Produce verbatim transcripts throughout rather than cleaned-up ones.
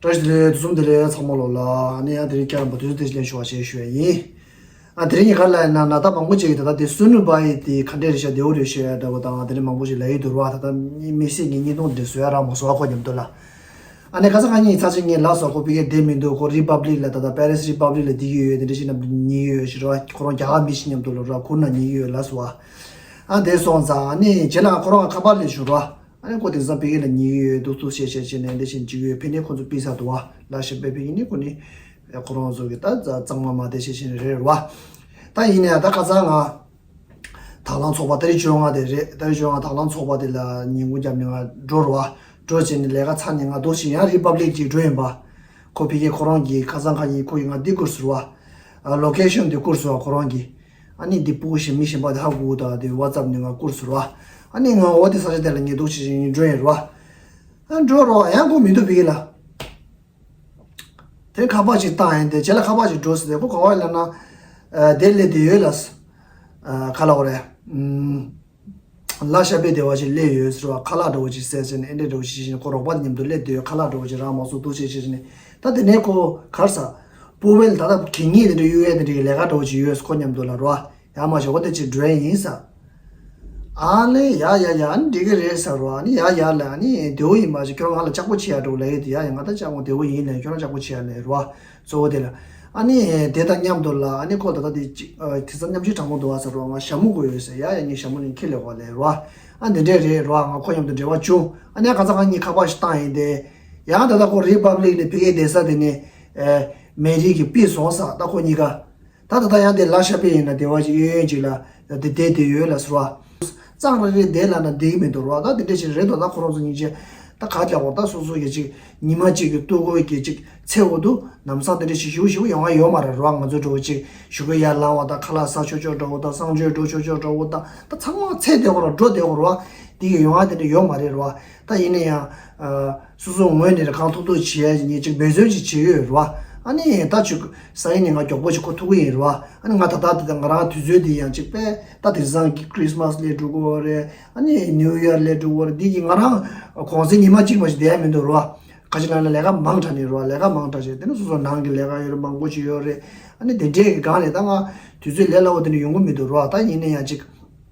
བཀྲ་ཤིས་བདེ་ལེགས། དུས་གསུམ་བདེ་ལེགས། ཚང་མ་ལོ་ལ་ཨ་ནི་ཡང་དེ་རིང་བསྐྱར་ཡང་དུས་ཚོད་དེ་ལེན་ཞུ་བ་བྱས་ཞུ་ཡ་ཡིན། ཨ་དེ་རིང་གི་ག་ལ་ཡིན་ན་ན་ད་མང་པོ་ཅིག་གིས་ད་ལྟ་དེ་སུ་ནུ་བ་ཡི་དེ་ག་འདྲས་རེད་ཤག་བདེ་བོ་རེད་ཤག་འདྲ་བོ་དང་དེ་འདྲས་མང་པོ་ཅིག་ལབ་ཡི་འདུག་ར། ད་ལྟ་མི་སེར་གྱི་བརྙན་ཐུང་འདི་བཟོ་ཡ་རག་མ་སོང་བ་ཁོ་མཉམ་དུ་ལ། ཨ་ནི་ཁ་སང་ཁ་ཉིན་ཚར་ཅིག་ངས་ལབ་སོང་། ཁོ་ཕ་གིར་བསྡད་མི་འདུག་ཁོ་རི་པབ་ལིག་ལ་ད་ལྟ་པེ་རིས་རི་པབ་ལིག་ལ་བསྡད་ཀྱི་ཡོད། དེ་འདྲས་ཞིག་ནམ་ཉལ་གྱི་ཡོད་ཞིག་ར། ཁོ་རང་རྒྱ་གར་མི་ཞིག་མཉམ་དུ་ལ་ར་ཁུར་ན་ཉལ་གྱི་ཡོད་ལབ་སོང་བ། ཨ་དེ་སོང་ཙང་ཨ་ནི་རྗེས་ལ་ཁོ་རང་ཁ་པར་ལས་ཞུ་ར། ཨ་ནི་ཁོ་དེང་སང་ཕ་གི་ལ་ཉལ་གྱི་ཡོད་འདུག་འདུག་བྱས་བྱས་བྱས་ནས་འདི་བཞིན་འཇིགས་ཡོད། ཕན་ནས་ཁོ་ཚོ་ཕུད་ས་འདུག་བ། ལ་ཤ་པའི་ཕ་གི་ནི་ཁོ་ནི་ཁོ་རང་ཚོ་གི་ད་གཙང་མ་མ་བདེ་བྱས་བྱས་ནས་རེད་ར་བ། ད་ཡིན་ནའི་ད་ཁ་སང་ང་དང་བླངས་ཚོགས་པ་ཏ་རིག་བཅོ་ལྔ་དེ་རེད། ཏ་རིག་བཅོ་ལྔ་དང་བླངས་ཚོགས་པ་དེ་ལ་ཉིན་གུང་རྒྱབ་ནས་ང་འགྲོ་ར་བ། འགྲོ་བྱས་ནས་ལས་ཀ་ཚར་ནས་ང་འདུག་བྱས་ཡང་རི་པབ་ལིག་ཅིག་འགྲོ་ཡིན་པ། ཁོ་ཕ་གི་ཁོ་རང་གི་ཁ་སང་ཁ་ཉིན་ཁོ་ཡིས་ང་འདི་བསྐུར་སོང་བ། ལོ་ཀེ་ཤོན་དེ་བསྐུར་སོང་བ་ཁོ་རང་གིས། ཨ་ནི་འདི་ཕྲུ་གུ་ཞིག་མི་གཞན་པ་དེ་ཧ་གོ་གི་འདུག་དེ་ཝ་ཙབ་ནས་ང་བསྐུར་སོང་ར། ཨ་ནི་ང་འོ་དེ་ས་ཆ་དེ་ལ་ཉལ་འདུག་བྱས་བྱས་ཡིན་འགྲོ་ཡིན་ར། ཨ་འགྲོ་ར་ཡང་ཁོ་མི་འདུག་ཕ་གི་ལ། དེ་ཁ་པར་ཅིག་བཏང་ཡིན་དེ་རྗེས་ལ་ཁ་པར་ཅིག་འགྲོ་ཟེར་ཏེ་ཁོ་ག་བ་ལ་ན། ཨ་དེ་སླེབས་བསྡད་ཡོད་ལ། ཨ་ག་ལབ་དགོས་རེད། ཨུམ། ལ་ཤ་པའི་སྡེ་བ་ཞིག་སླེབས་ཡོད་ཟེར་བ། ཁ་ལག་འདྲ་བོ་ཅིག་བཟས་ཟེར་ནས་ཨེ་འདྲས་འདྲ་བོ་ཅིག་བྱས་ནས་ཁོ་རོགས་པ་དེ་མཉམ་དུ་སླེབས་བསྡད་ཡོད། ཁ་ལག་འདྲ་བོ་ཅིག་རག་མ་སོང་འདུག་བྱས་བྱས་བྱས་ནས་ད་དེ་ནས་ཁོ་ག་རེ་ཟ། ཕུར་བེལ་ད་ལྟ་གད་སྙིགས་དེ་འདྲ་གཡུག་ཡས་དེ་འདྲའི་ལས་ཀ་འདྲ་བོ་ཅིག་ཡོད་ཟེར་ཁོ་མཉམ་དུ་ལ་རོ། ཡ་མ་ཞོག་ཁོ་དེ་ཅིག་འགྲོ་ཡས་ཡིན་ཟེར། ཨ་ལེ་ཡ་ཡ་ཡ་ཨ་ནི་འགྲིག་གི་རེད་ཟེར་རོ། ཨ་ནི་ཡ་ཡ་ལ་ཨ་ནི་བདེ་བོ་ཡིན་པ་ཞིག་ཁྱོད་རང་ང་ལ་ལྕགས་པོ་བྱེད་ཡ་འགྲོ་ལབ་ཡོད་དེ། ཡ་ཡ་ང་ད་ལྕགས་པོ་བདེ་བོ་ཡིན་ལབ། ཁྱོད་རང་ལྕགས་པོ་བྱེད་ཡ་ལབ་རོ། གཙོ་བོ་དེ་ལ། ཨ་ནི་དེ་དང་མཉམ་དུ་ལ་ཨ་ནི་ཁོ་ད་ལྟ་དེ་ཅིག་ཨ་དེང་སང་མཉམ་ཆུང་དྲང་མོ་འདུག་ཨ་ཟེར་རོ། ང་ཞྭ་མོ་དགོས་ཡོད་ཟེར། ཡ་ཡ་ངས་ཞྭ་མོ་ནི་ཁྱེར་ལེ་བ་ལས་རོ། ཨ་འདི་འདྲས་རེད་རོ། ང་ཁོ་མཉམ་དུ་འབྲེལ་བ་བྱུང་། ཨ་ནི་ཁ་སང་ཁ་ཉིན་ཁ་པར་ཞིག་བཏང་ཡིན་ཏེ། ཡང་ད་ལྟ་ཁོ་རི་པབ་ལིག་ནས་ཕ་གིར་བསྡད་ས་དེ་ནས་ཨེ་མེ་རི་གི་པི་སོང་ས་ད་ཁོ་གཉིས་ཀ། ད་ད་ལྟ་ཡང་དེ་ལ་ཤ་པེ་ཡིན་ན་བདེ་བ་ཞིག་གཡས་གཡོན་ཅིག་ལ་དེ་བསྡད་དེ་ཡོད་ལ་ཟེར་བ། གཙང་རེ་རེ་བསྡད་ལ་ན་བསྡད་ཀྱི་མི་འདུག་རོ། ད་དེ་འདྲས་ཞིག་རེད་དོ། ད་ཁོ་རང་ཚོ་སྙིང་རྗེ། ད་ག་རྒྱག་གོ། ད་སོ་སོ་ཡ་ཅིག་ཉི་མ་གཅིག་གི་ལྟོ་གོས་ཀྱི་ཅིག་ཚེ་འོ་དུ་ནམ་སང་དེ་འདྲས་ཞིག་ཞུ་ཞུ་ཡོང་བ་ཡོད་མ་རེད་རོ། ང་ཚོ་འགྲོ་ཅིག་ཞུ་གི་ཡར་ལངས་བ་ད་ཁ་ལག་ཟ་ཆོག་ཆོག་འགྲོ་བ་ད་གསང་སྤྱོད་འགྲོ་ཆོག་ཆོག་འགྲོ་བ་ད་ད་ཚང་མ་ཚེ་བསྡད་གོ་རོ། འགྲོ་བསྡད་གོ་རོ། དེ་གི་ཡོང་བ་དེ་འདྲས་ཡོད་མ་རེད་རོ། ད་ཡིན་ན་ཡང་། སོ་སོའི་ངོས་ནས་གང་ཐུབ་ཐུབ་བྱེད་ཡ་ངས་ཅིག་འབད་བརྩོན་ཅིག་བྱེད་ཡོད་རེད་བ། ཨ་ནི་ད་ཅིག་སང་ཉིན་ནས་ང་མགྱོགས་པོ་ཅིག་འགོ་ཐུག་གི་ཡིན་རེད་བ། ཨ་ནི་ང་ད་ལྟ་དེ་ང་རང་དུས་ཚོད་འདི་ཡང་ཅིག་དཔེ་ད་དེང་སང་གི་ཁྲིས་མས་སླེབས་འགྲོ་གི་ཡོད་རེད། ཨ་ནི་ནིའུ་ཡར་སླེབས་འགྲོ་གི་ཡོད་རེད། འདི་གི་ང་རང་གུང་སེང་ཉི་མ་གཅིག་མ་ཞིག་བསྡད་ཡ་མི་འདུག་རེད་བ། ཁ་ཅིག་ལ་ན་ལས་ཀ་མང་དྲགས་ནས་རེད་བ། ལས་ཀ་མང་དྲགས་བྱས་དེ་ནི་སོ་སོ་ནང་གི་ལས་ཀ་ཡོད་རེད། མང་པོ་ཅིག་ཡོད་རེད། ཨ་ནི་དེ་འདྲའི་གི་སྒང་ནས་ད་ང་དུས་ཚོད་ལས་སླ་བོ་དེ་འདྲ་ཡོང་གི་མི་འདུག་རེད་བ། ད་ཡིན་ན་ཡང་ཅིག་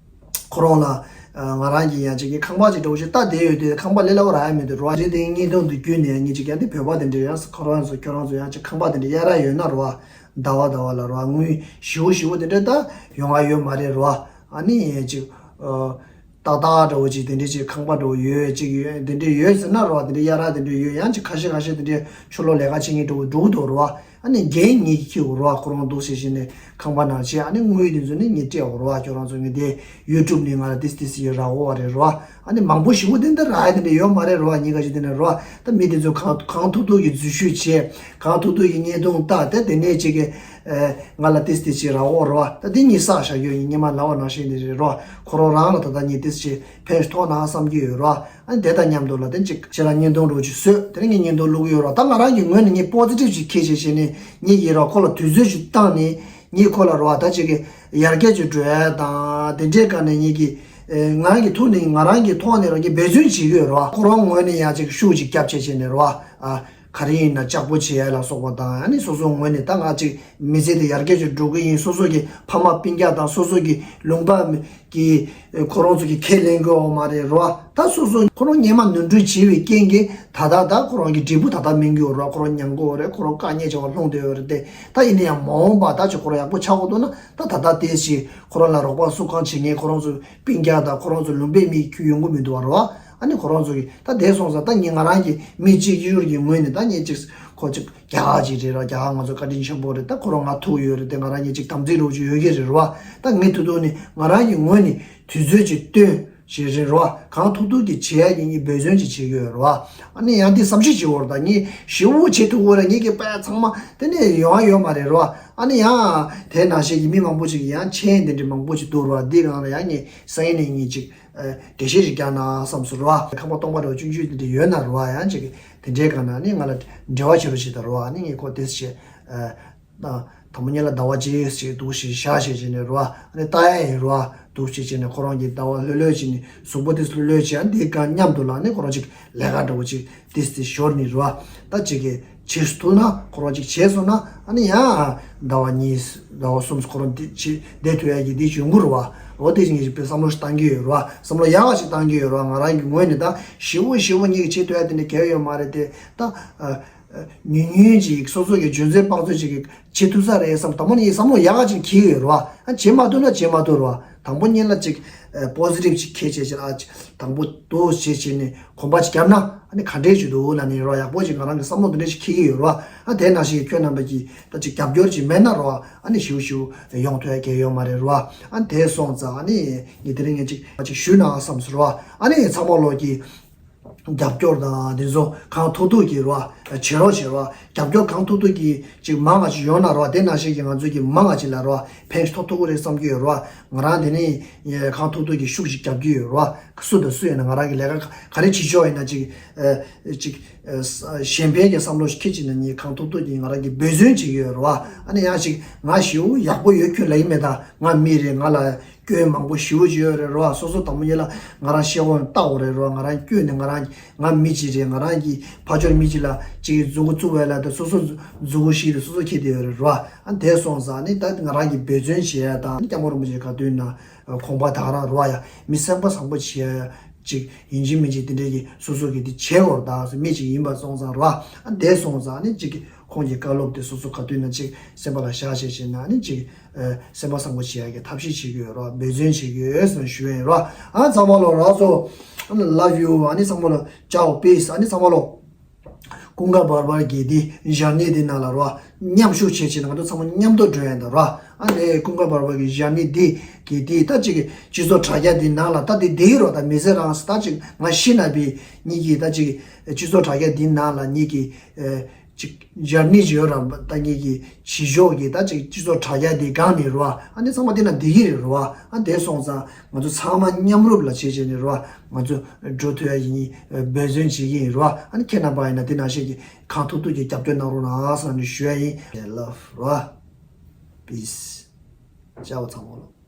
ཁོ་རང་ལ་ང་རང་གིས་ཡང་ཅིག་གི་ཁང་པ་ཅིག་འདྲ་བོ་ཞིག་ལྟ་བསྡད་ཡོད་དུས་ཁང་པ་ལས་སླ་བོ་རག་ཡ་མི་འདུག་རེད་བ། རེད་དེ་བརྙན་ཐུང་འདི་བརྒྱུད་ནས་ངས་ཅིག་ཡང་དེ་བོད་པ་དེ་འདྲ་ཡང་ཁོ་རང་ཚོ་ཁྱོད་རང་ཚོ་ཡང་ཅིག་ཁང་པ་དེ་འདྲ་གཡར་ཡ་ཡོད་ན་རེད་བ། ཟླ་བ་ཟླ་བ་ལ་རེད་བ། དངུལ་ཞེ་པོ་ཞེ་པོ་དེ་འདྲ་ད་ཡོང་ཡ་ཡོད་མ་རེད་རེད་བ། ཨ་ནི་ཅིག་ཨ། ཏག་ཏག་འདྲ་བོ་ཅིག་དེ་འདྲ་ཅིག་ཁང་པ་འདྲ་བོ་ཡོད་ཅིག་ཡོད་དེ་འདྲ་ཡོད་ཟེར་ན་རེད་བ། དེ་འདྲ་གཡར་ཡ་དེ་འདྲ་ཡོད། ཡང་ཅིག་ཁ་ཤས་ཁ་ཤས་དེ་འདྲ་ཕྱི་ལོགས་ལས་ཀ་བྱེད་མཁན་འདྲ་བོ་འགྲོ་གི་འདུག་རེད་བ། ཨ་ནི་འགན་ངེད་ཀྱིས་འཁྱེར་དགོས་རེད་བ། ཁོ་རང་འདུག་སེ་བྱས་ནས་ཁང་པ་ནང་བྱས། ཨ་ནི་དངུལ་དེ་ཚོ་ནི་ངས་སྤྲད་དགོས་རེད་བ། ཁྱོད་རང་ཚོ་ངས་དེ་ཡུ་ཊུབ་ནས་ང་ལ་ཏིས་ཏིས་ཡོད་རག་འོ་བ་རེད་རེད་བ། ཨ་ནི་མང་པོ་ཞེ་པོ་དེ་འདྲ་རག་ཡ་དེ་འདྲ་ཡོད་མ་རེད་རེད་བ། ཉིན་ཁ་ཅིག་དེ་ནས་རེད་བ། ད་མི་དེ་ཚོ་གང་གང་ཐུབ་ཐུབ་ཀྱིས་འཛུལ་ཞུགས་བྱས། གང་ཐུབ་ཐུབ་ཀྱིས་བརྙན་ཐུང་ལྟ་དེ་དེ་ནས་ཅིག་གི་ཨ་ང་ལ་ཏིས་ཏིས་ཡོད་རག་འོ་རེད་བ། ད་དེ་ངས་བསགས་བཞག་ཡོད། ཡིན་སྔོན་མ་ལབ་པ་ནང་བཞིན་དེ་རེད་རེད་བ། ཁོ་རང་རང་ལ་ད་ལྟ་ངས་ཏིས་ཅིག་ཕན་ཐོགས་ན་བསམ་གྱི་ཡོད་རེད་བ། ཨ་ནི་དེ་དང་མཉམ་དུ་ལ་དེ་ཅིག་ཁྱེད་རང་བརྙན་ཐུང་འདྲ་བོ་ཅིག་བཟོས། དེ་ནས་ངས་བརྙན་ཐུང་བླུག་གི་ཡོད་རེད་བ། ད་ང་རང་གི་ངོས་ནས་ངས་པོ་ཛི་ཊིབ་ཅིག་འཁྱེར་བྱས་བྱས་ནས་ངས་ཡིན་རེད་བ། ཁོ་ལ་དུས་ཚོད་ཅིག་བཏང་ནས་ངས་ཁོ་ལ་རེད་བ། ད་ཅིག་གི་ཡར་རྒྱས་ཅིག་འགྲོ་ཡ་དང་དེ་འདྲའི་སྒང་ནས་ངས་ཀྱི་ཨེ་ང་རང་གི་ཐུགས་ནས་ང་རང་གི་ཐོག་ནས་རང་གི་འབད་བརྩོན་བྱེད་ཀྱི་ཡོད་རེད་བ། ཁོ་རང་ངོས་ནས་ཡང་ཅིག་ཤུགས་ཅིག་བརྒྱབ་བྱས་བྱས་ནས་རེད་བ། ཨ་ག་རེ་ཡིན་ན་ལྕགས་པོ་བྱེད་ཡ་ལ་སོགས་པ་དང་། ཨ་ནི་སོ་སོ་ངོས་ནས་ད་ང་ཅིག་མི་ཚེ་འདི་ཡར་རྒྱས་ཅིག་འགྲོ་གི་ཡིན། སོ་སོ་གི་ཕ་མ་སྤུན་ཀྱག་དང་སོ་སོ་གི་ལུང་པ་གི་ཁོ་རང་ཚོ་གི་ཁས་ལེན་གི་ཡོད་མ་རེད་རོ། ད་སོ་སོ་ཁོ་རང་སྔོན་མ་ནོར་འཁྲུལ་བྱས་པའི་རྐྱེན་གྱིས་ད་ལྟ་ད་ཁོ་རང་གི་འབྲས་བུ་ད་ལྟ་སྨིན་གི་ཡོད་རོ། ཁོ་རང་མྱང་གི་ཡོད་རེད། ཁོ་རང་དཀའ་ངལ་ཆེ་བ་ལྷུང་བསྡད་ཡོད་རེད་དེ། ད་ཡིན་ན་ཡང་མ་འོངས་པ་ད་ཅིག་ཁོ་རང་ཡག་པོ་ཆགས་དགོས་འདུག་ན། ད་ད་ལྟ་དེ་ཞིག་ཁོ་རང་ལ་རོགས་པ་སུ་གང་བྱེད་མཁན་ཁོ་རང་ཚོ་སྤུན་ཀྱག་དང་ཁོ་རང་ཚོ་ལུང་པའི་མི་ཁྱོད་ཡོང་གི་མི་འདུག་བ་རོ། ཨ་ནི་ཁོ་རང་ཚོ་གི་ད་དེ་སོང་ཙང་ད་ངས་ང་རང་གི་མི་གཅིག་གི་ཡུལ་གྱི་ངོས་ནས་ད་ངས་ཅིག་ཁོ་ཅིག་རྒྱ་གར་ཅིག་རེད་ར། རྒྱ་གར་ང་ཚོ་བཀའ་དྲིན་ཆེན་པོ་རེད། ད་ཁོ་རང་ང་ཐུག་ཡོད་རེད་དེ། ང་རང་གཉིས་ཅིག་དམ་ཚིག་རོགས་ཅིག་ཡོད་ཀྱི་རེད་ར། ད་ངས་ཐུག་ཐུག་ནས་ང་རང་གི་ངོས་ནས་དུས་ཚོད་ཅིག་བཏོན་བྱས་རེད་ར། གང་ཐུབ་ཐུབ་ཀྱིས་བྱེད་ཡ་གི་ངས་འབད་བརྩོན་ཅིག་བྱེད་ཀྱི་ཡོད་ར། ཨ་ནི་ཡང་དེ་བསམ་ཤེས་བྱེད་འོར་ད་ངས་ཞེ་པོ་བྱེད་ཐུབ་འོར་ངས་ཀྱི་པ་ཚང་མ་དེ་ནས་ཡོང་ཡ་ཡོད་མ་རེད་ར། ཨ་ནི་ཡང་དེ་ནང་བཞིན་གྱི་མི་མང་པོ་ཅིག་གིས་ཡང་མཆན་དེ་འདྲ་མང་པོ་ཅིག་འདུག་ར། འདི་གང་ལ་ཡང་ངས་སང་ཉིན་ནས་ངས་ཅིག་ཨ་འགྲེལ་བཤད་ཅིག་རྒྱག་ན་བསམ་སོང་ར། ཁང་པ་སྟོང་པ་འདྲ་བ་ཆུང་ཆུང་དེ་འདྲ་ཡོད་ན་ར། ཡང་ཅིག་དེ་འདྲའི་སྒང་ན་ནི་ང་ལ་འབྲེལ་བ་བྱེད་རོགས་བྱེད་དང་ར། ནི་ངས་ཁོ་དེ་བྱས་ཨ། ད་ དང་པོ་ཉིད་ལ་ཟླ་བ་གཅིག་ཞིག་འདུག་ཞིག་བཞག་ཞིག་བྱས་ནས་རེད་བ། ཨ་ནི་ལྟ་ཡ་ཡིན་རེད་བ། འདུག་ཞིག་བྱས་ནས་ཁོ་རང་གི་ཟླ་བ་ལྷོད་ལྷོད་བྱས་ནས་གཟུགས་པོ་དེ་ལྷོད་ལྷོད་བྱས། ཨ་ནི་དེའི་སྒང་མཉམ་དུ་ལ་ཨ་ནི་ཁོ་རང་ཅིག་ལས་ཀ་འདྲ་བོ་ཅིག་ཏིས་ཏིས་ཞོར་ནས་རེད་བ། ད་ཅིག་གི་བྱེད་ཐུབ་ན་ཁོ་རང་ཅིག་བྱས་སོང་ན་ཨ་ནི་ཡང་ཟླ་བ་གཉིས་ཟླ་བ་གསུམ་ཁོ་རང་དེ་ཅིག་བསྡད་ཐུབ་ཡ་གི་དེ་ཡོང་གི་རེད་བ། འོ་དེ་ཅིག་ངས་ཅིག་དཔེ་བསམ་བློ་ཞིག་བཏང་གི་ཡོད་རེད་བ། བསམ་བློ་ཡག་ག་ཞིག་བཏང་གི་ཡོད་རེད་བ། ང་རང་གི་ངོས་ནས་ད་ཞེ་པོ་ཞེ་པོ་གཉིས་ཀྱི་བྱེད་ཐུབ་ཡ་དེ་འདྲ་གལ་ཡོད་མ་རེད་དེ། ད་ཨ། ཉུང་ཉུང་ཅིག་སོ་སོ་གི་འཇོན་ཚོད་དཔག་ཚོད་ཅིག་གི་བྱེད་ཐུབ་ས་རེད་བསམ། དང་པོ་ནས་བསམ་བློ་ཡག་ག་ཅིག་འཁྱེར་ཡོད་རེད་བ། ཨ་བྱེད་མ་ཐུབ་ན་བྱེད་མ་ཐུབ་རེད་བ། དང་པོ་ཉིད་ལ་ཅིག་པོ་ཟི་ཊིབ་ཅིག་འཁྱེར་བྱས་ཅིག་ཨ་ཅིག་དང་པོ་འདུག་བྱས་བྱས་ནས་གོམ་པ་ཅིག་བརྒྱབ་ན་ཨ་ནི་ག་འདྲས་ཅིག་འདུག་ལབ་ནས་རེད་བ། ཡག་པོ་ཅིག་ང་རང་གི་བསམ་བློ་འདི་འདྲས་ཅིག་འཁྱེར་གྱི་ཡོད་རེད་བ། ཨ་དེ་ནང་བཞིན་ཁྱོད་རྣམ་པ་གིས་ད་ཅིག་རྒྱབ་སྐྱོར་ཅིག་མེད་ན་རེད་བ། ཨ་ནི་ཞེ་པོ་ཞེ་པོ་ཡོང་ཐུབ་ཡ་གལ་ཡོད་མ་རེད་རེད་བ། ཨ་དེ་སོང་ཙང་ཨ་ནི་ངས་དེ་རིང་ངས་ཅིག་ཅིག་ཞུས་ན་བསམ་སོང་རེད་བ། ཨ་ནི་ཚང་མ་ལོག་གིས། རྒྱབ་སྐྱོར་དང་དེ་ཚོ་གང་ཐུབ་ཐུབ་ཀྱིས་རོ། བྱེད་རོགས་བྱེད་རོགས། རྒྱབ་སྐྱོར་གང་ཐུབ་ཐུབ་ཀྱིས་ཅིག་མང་བ་ཞིག་ཡོང་ན་རོ། དེ་ནང་བཞིན་གྱི་ང་ཚོ་གིས་མང་བ་ཅིག་ལ་རོ་ཕན་ཐོགས་ཐུབ་ཀྱི་རེད་བསམ་གྱི་ཡོད་རོ། ང་རང་དེ་ནས་གང་ཐུབ་ཐུབ་ཀྱིས་ཤུགས་ཤིག་རྒྱབ་ཀྱི་ཡོད་རོ། སུ་དང་སུ་ཡིན་ན་ང་རང་གི་ལས་ཀ་ག་རེ་བྱེད་ཆོག་ཡིན་ན་ཅིག་ཅིག་གཞན་ཕན་གྱི་བསམ་བློ་ཞིག་འཁྱེར་བྱས་ནས་ངས་གང་ཐུབ་ཐུབ་ཀྱིས་ང་རང་གིས་འབད་བརྩོན་བྱེད་ཀྱི་ཡོད་རོ། ཨ་ནི་ཡང་ཅིག་ང་ཞེ་པོ་ཡག་པོ་ཡོད་ཁྱོད་ལ་ཡིན་མེད་ད་ང་མི་རེད། ང་ལ་སྐྱོན་མང་པོ་ཞེ་པོ་ཅིག་ཡོད་རེད་རོ། སོ་སོ་དང་པོ་ཉིད་ལ་ང་རང་ཤེས་དགོས་ལྟ་དགོས་རེད་རོ། ང་རང་སྐྱོན་ནི་ང་རང་ང་མི་གཅིག་རེད། ང་རང་གི་ཕ་ཆོས་མི་གཅིག་ལ་གཅིག་གིས་མཛུ་གུ་བཙུགས་པ་ལ་ད་སོ་སོ་མཛུ་གུ་བཤིག་དེ་སོ་སོ་འཁྱེར་བསྡད་ཡོད་རེད་རོ། ཨ་དེ་སོང་ཙང་ནི་ད་ང་རང་གིས་འབད་བརྩོན་བྱེད་ཡ་དང་སྐྱབས་མགོན་རིན་པོ་ཆེ་ག་དུས་ན་དགོངས་པ་ད་ག་རང་རོ། ཡ་མི་སེམས་པ་བཟང་པོ་བྱེད་ཡ་ཅིག་ཡིན་གཅིག་མིན་གཅིག་དེ་འདྲས་ཀྱི་སོ་སོ་གིས་དེ་བྱེད་དགོས་རེད་ད་མི་གཅིག་ཡིན་པ་སོང་ཙང་རོ། ཨ་དེ་སོང་ཙང་ནི་གཅིག་གི་ཁོང་གི་བཀའ་སློབ་དེ་སོ་སོ་ག་དུས་ན་ཅིག་སེམས་པ་ལ་བཞག་བྱས་བྱས་ན་ནི་ཅིག་ཨ་སེམས་པ་བཟང་པོ་བྱེད་ཡ་གི་ཐབས་ཤེས་བྱེད་ཀྱི་ཡོད་རོགས། འབད་བརྩོན་བྱེད་ཀྱི་ཡོད་ཟེར་ཞུ་ཡ་ཡིན་རོགས། ཨ་ཚང་མ་ལོ་རོགས་ཚོ་ཨ་ནི་love you། ཨ་ནི་ཚང་མ་ལོ་ཅའོ་པིས། ཨ་ནི་ཚང་མ་ལོ་ཀུན་དགའ་བར་བར་གྱི་དེ་ཞབས་གནས་དེ་ནང་ལ་རོགས་མཉམ་ཞུགས་བྱེད་བྱས་ན་ང་ཚོ་ཚང་མ་མཉམ་དུ་འགྲོ་ཡ་ཡིན་ད་རོགས། ཨ་ནི་ཀུན་དགའ་བར་བར་གྱི་ཞབས་གནས་དེ་གི་དེ་ད་ཅིག་སྤྱི་ཚོགས་དྲ་རྒྱ་དེ་ནང་ལ་ད་དེ་དེ་རོགས་ད་མི་ཚེ་རང་ད་ཅིག་ང་ཤི་ན་བི་གཉིས་ཀྱི་ད་ཅིག་སྤྱི་ཚོགས་དྲ་རྒྱ་དེ་ནང་ལ་གཉིས་ཀྱི་ཅིག་སྦྱར་ནི་ཡོད་ར། ད་ངེད་ཀྱི་བྱེད་ཕྱོགས་ཀྱི་ད་ཅིག་སྤྱི་ཚོགས་དྲ་རྒྱ་འདི་སྒང་ནས་རེད་བ། ཨ་ནི་ཚང་མ་དེ་ན་བསྡད་ཀྱི་རེད་རེད་བ། ཨ་དེ་སོང་ཙང་ང་ཚོ་ཚང་མ་མཉམ་རུབ་ལ་བྱེད་བྱེད་ནས་རེད་བ། ང་ཚོ་འགྲོ་ཐུབ་ཡ་ཡིན། འབད་བརྩོན་བྱེད་ཀྱི་ཡིན་རེད་བ། ཨ་ནི་ཁྱེད་རྣམ་པ་ཡིན་ན་དེ་ནང་བཞིན་གྱི་གང་ཐུབ་ཐུབ་ཀྱི་རྒྱབ་སྐྱོར་གནང་རོགས་གནང་ཟེར་ནས་ཞུ་ཡ་ཡིན། Love རེད་བ། Peace ཅའོ་ཚང་མ་ལོ།